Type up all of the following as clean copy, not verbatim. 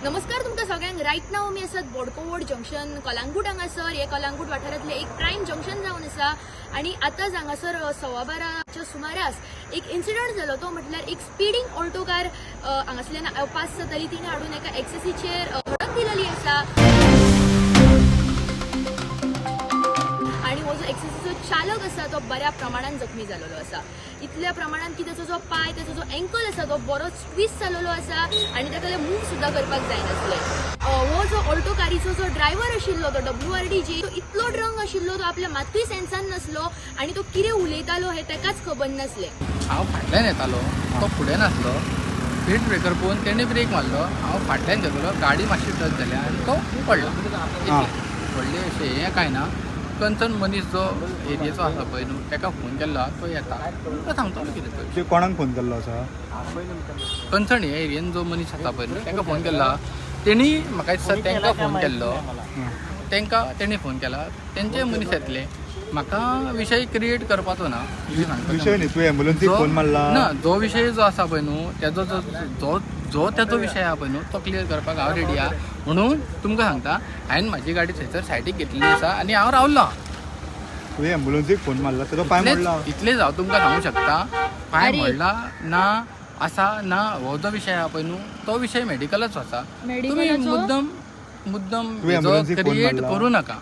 नमस्कार तुमकां सगळ्यांक. रायट नाव आमी आसात बोडकोवड जंक्शन कलांगूट हांगासर. हे कलांगूट वाठारांतले एक प्रायम जंक्शन जावन आसा आनी आतांच हांगासर 12:15च्या सुमारास एक इन्सिडंट जालो. तो म्हटल्यार एक स्पिडींग ऑल्टो कार हांगासल्यान पास जाताली, तिणें हाडून एका एक्सेसीचेर धडक दिलेली आसा आणि हो जो एक्सेसीचो चालक आसा तो बऱ्या प्रमाणान जखमी जालेलो आसा. इतल्या प्रमाणान की त्याचो जो पाय, त्याचो जो एंकल आसा तो बरोच ट्विस्ट जालेलो आसा आनी ताका मूव सुद्दां करपाक जायनासले. हो जो ऑल्टो कारीचो जो ड्रायव्हर आशिल्लो तो WRDG, तो इतलो ड्रंक आशिल्लो, तो आपल्या मातूय सेन्सान नासलो आनी तो कितें उलयतालो हें ताकाच खबर नासलें. हांव फाटल्यान येतालो, तो फुडें नासलो. स्पीड ब्रेकर पळोवन तेणें ब्रेक मारलो. हांव फाटल्यान गेलो, गाडी मातशी टच जाली आनी तो पडलो. इतलें व्हडलें अशें हें कांय ना. कन्सर्न मनीस जो एरियेचो आसा पळय न्हू, ताका फोन केल्लो, तो येता, तुमकां सांगतलो कितें तो. ते कोणाक फोन केल्लो आसा? कन्सर्न हे एरियेन जो मनीस आसा पळय न्हू, ताका फोन केल्लो. तेणी म्हाका दिसता तांकां फोन केल्लो, तांकां तेणी फोन केला, तेंचे मनीस येतले. म्हाका विशय क्रिएट करपाचो ना. विशय न्ही, तूं एम्बुलन्सीक फोन मारला? ना, जो विशय जो आसा पळय न्हू, तेजो जो जो जो तेजो विशय आहा पळय न्हू, तो क्लियर करपाक हांव रेडी आहा. म्हणून तुमकां सांगता, हांवें म्हाजी गाडी थंयसर सायडीक घेतलेली आसा आनी हांव रावलो. तुवें एम्बुलन्सीक फोन मारला? तेजो पांय मोडला? इतलेच हांव तुमकां सांगूंक शकता. पांय मोडला ना आसा ना, हो जो विशय आहा पळय न्हू, तो विशय मेडिकलाचो आसा. तुमी मुद्दम मुद्दम क्रिएट करूं नाका.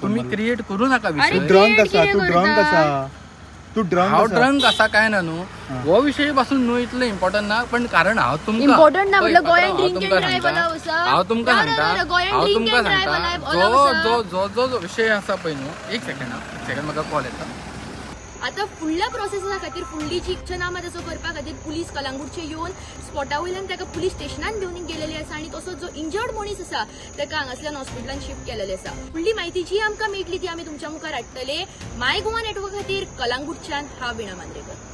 तुमी क्रिएट करूं नाका विशय. ड्रंक आसा तूं, ड्रंक आसा तूं, ड्रंक? हांव ड्रंक आसा काय ना न्हू, हो विशय पासून न्हू इतलो इम्पॉर्टंट ना. पण कारण हांव तुमकां इम्पॉर्टंट ना म्हटलं गोंयान ड्रिंक एंड ड्रायव्ह अलाव आसा. हांव तुमकां सांगता, हांव तुमकां सांगता, जो जो जो जो विशय आसा पळय न्हू. एक सेकंड, एक सेकंड, म्हाका कॉल येता. आता फुडल्या प्रोसेसा खातीर, फुडली जी पंचनामा ताचो करपा खातीर पुलीस कलांगूटचे येवन स्पॉटा वयल्यान ताका पुलीस स्टेशनान घेवन गेलेली आसा आनी तसोच जो इंजर्ड मनीस आसा ताका हांगासल्यान हॉस्पिटलान शिफ्ट केलेले आसा. फुडली म्हायती जी आमकां मेळटली ती आमी तुमच्या मुखार हाडटले. माय गोवा नेटवर्क खातीर कलांगूटच्यान हांव वीणा मांद्रेकर.